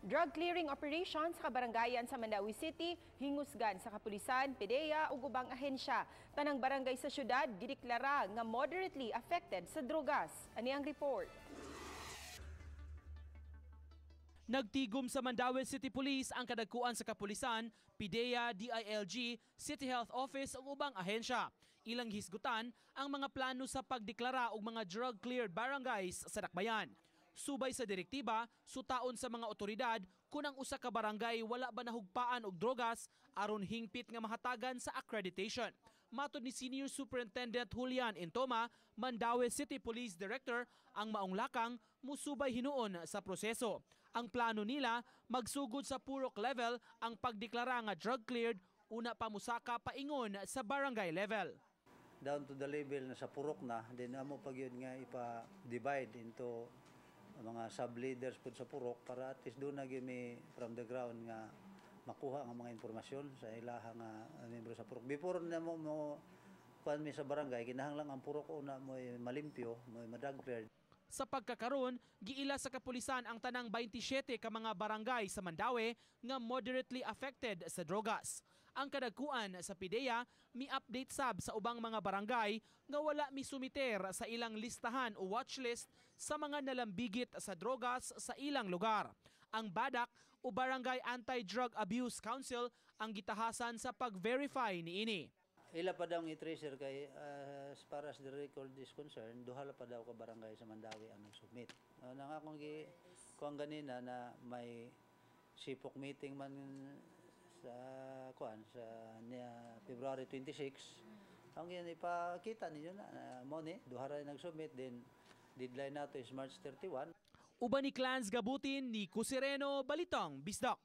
Drug clearing operation sa kabarangayan sa Mandaue City, hingusgan sa kapulisan, PDEA ug ubang ahensya. Tanang barangay sa syudad gideklara nga moderately affected sa drogas. Ani ang report. Nagtigom sa Mandaue City Police ang kadagkuan sa kapulisan, PDEA, DILG, City Health Office ug ubang ahensya. Ilang hisgutan ang mga plano sa pagdeklara og mga drug-cleared barangays sa dakbayan. Subay sa direktiba, sutaon sa mga otoridad kung ang usa ka barangay wala ba nahugpaan og drogas aron hingpit nga mahatagan sa accreditation. Matod ni Senior Superintendent Julian Intoma, Mandaue City Police Director, ang maong lakang musubay hinuon sa proseso. Ang plano nila, magsugod sa purok level ang pagdeklara nga drug cleared, una pa musaka paingon sa barangay level. Down to the level na sa purok na, then amo pag yun nga ipa-divide into mga sub-leaders pud sa purok para at least doon na gyud mi from the ground nga makuha ang mga impormasyon sa ilaha nga membro sa purok. Before na mo mo kuan mi sa barangay, kinahanglan ang purok una mo malimpyo, mo ma-drug cleared. Sa pagkakaron, giila sa kapulisan ang tanang 27 ka mga barangay sa Mandaue nga moderately affected sa drogas. Ang kadagkuan sa PDEA mi-update sab sa ubang mga barangay nga wala misumiter sa ilang listahan o watchlist sa mga nalambigit sa drogas sa ilang lugar. Ang BADAC o Barangay Anti-Drug Abuse Council ang gitahasan sa pag-verify niini. Ila pa daw ang i-tracer kay as far as the record is concerned, duha la pa daw ka barangay sa Mandaue ang nag-submit. Nang akong gi kuan ganina na may SIPOC meeting man sa kuan sa niya February 26. Ang yan ipakita ninyo na mo ni duha ra nag-submit, then deadline nato is March 31. Uban ni Clans Gabutin ni Kusireno, Balitang Bisdak.